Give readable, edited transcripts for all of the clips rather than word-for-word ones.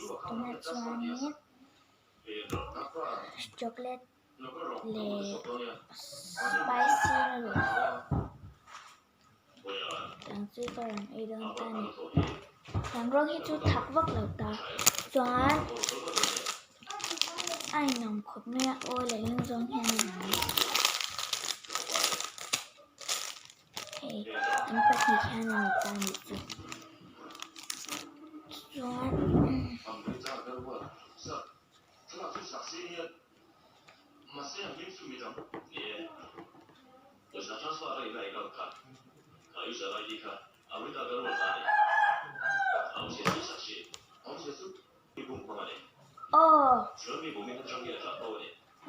Tunah chuanin chocolate leh spicy noodles tiang chu ka rawn ei dawn ta a ni. Tiang rawng hi chu thak vak lo ta chuan a inawm khawp mai a aw lehlam zawng hian a inawm a hei an pahnih hian a ni ta a nih chu chuan. Aw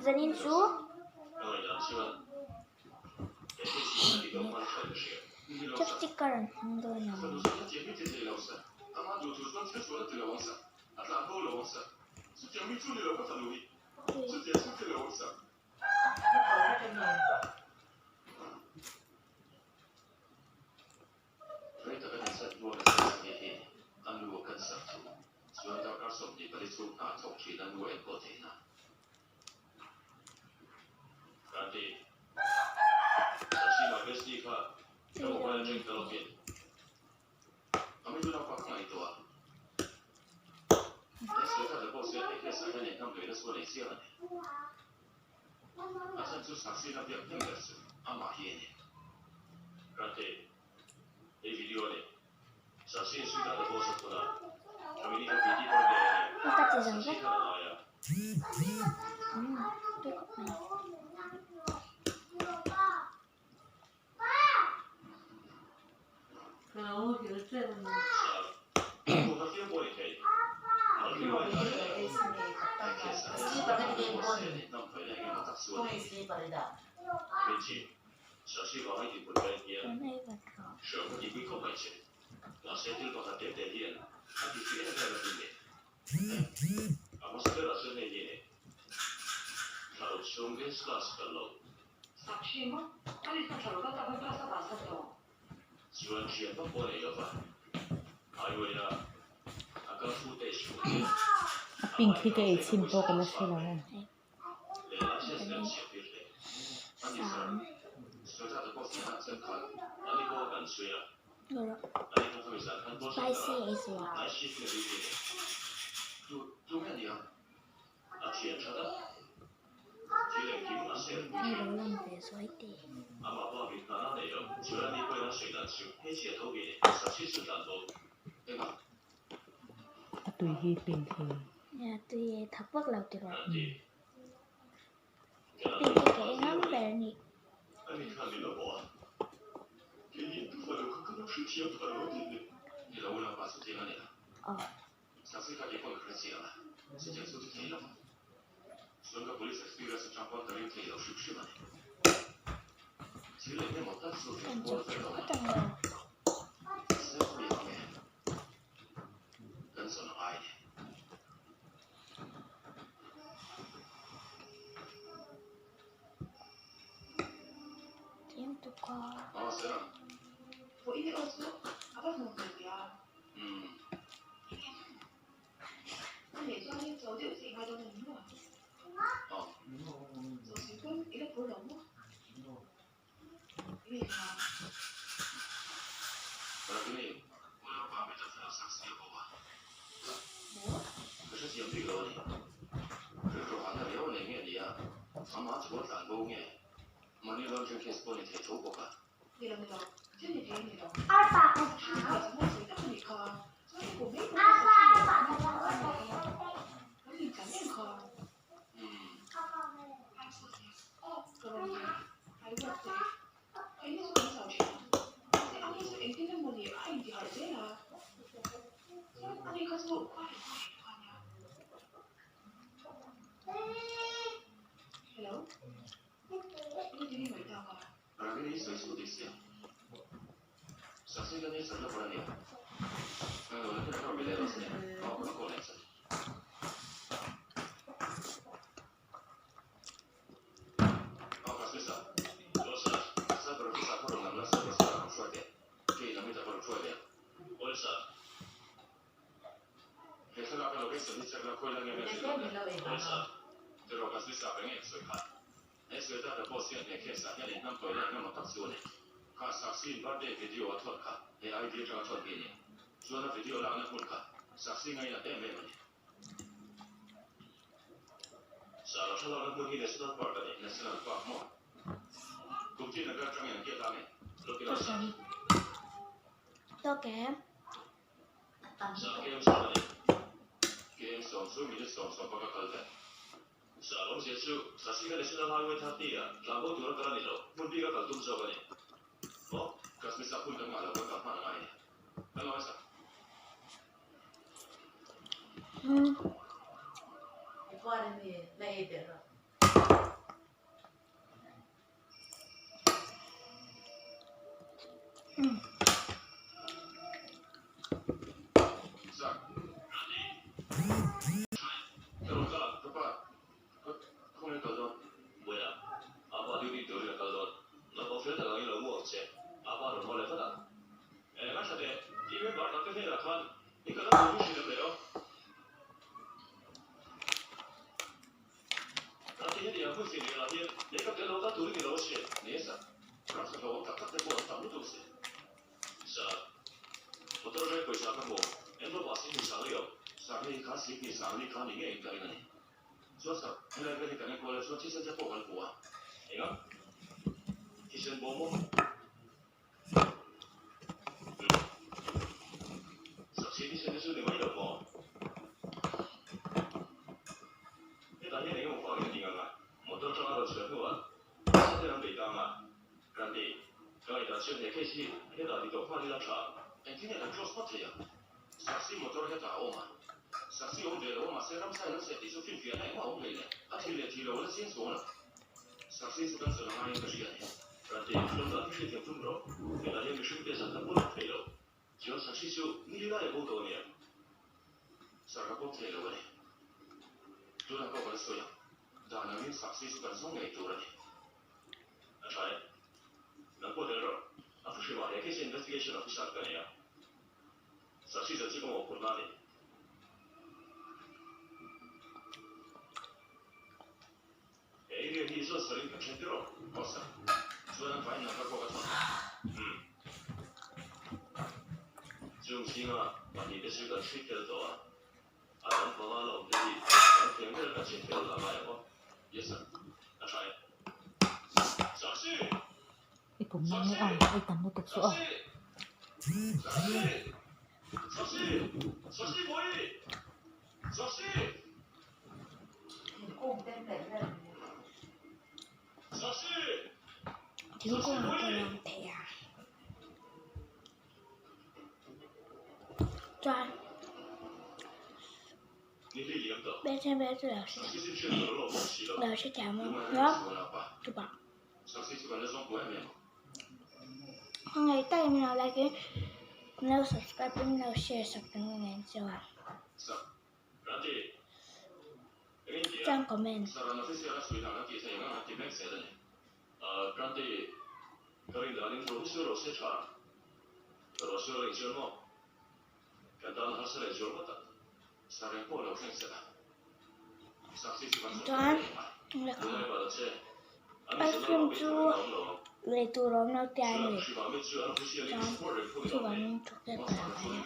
zanin chu chopstick ka rawn hmang dawn ang. Ka ti zo vek umm tui khawp mai. Tun ei vat rawh. A pink hi ka ei chhin pawh ka la hre lo a. Spicy ei zuah. Hei lo lang ve zuai teh. A tui hi pink hi. Nia tui e thak vak lo tiraw. Pink hi ka eng ang ber a ni. Aw. Kan chawk tha phawt ang aw. Tlem tuk a. Tawk em? Hmm. Hmm. I pum nang nge a ei tam lutuk chu aw. Thingkung ah pawh lang thei a chuan lo hrethiam ang chupah hmangaih takin min lo like in min lo subscribe in min lo share sak reng reng ang che a chuan comment. Chuan ice cream chu lei tur a awm lo tia a ni chuan chuvangin chocolate ka lo ei a.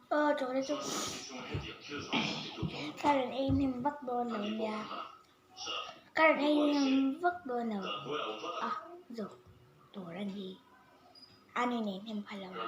Aw chocolate chu ka rawn ei hnem vak dawn lo nia ka rawn ei hnem vak dawn lo a zawk tur a ni. An inei hnem phal lo a.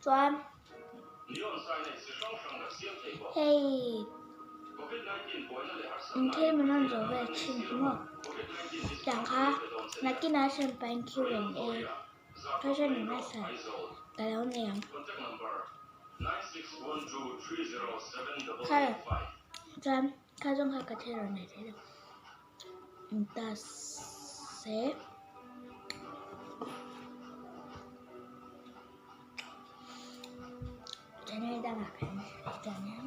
Chuan hei thil min rawn zawh vel thin hi maw tiang kha nakinah chuan pain Q and A question and answer ka lo nei ang kha chuan kha zawng kha ka thil rawn nei thei lo. Ta se. Channel dangah kan channel.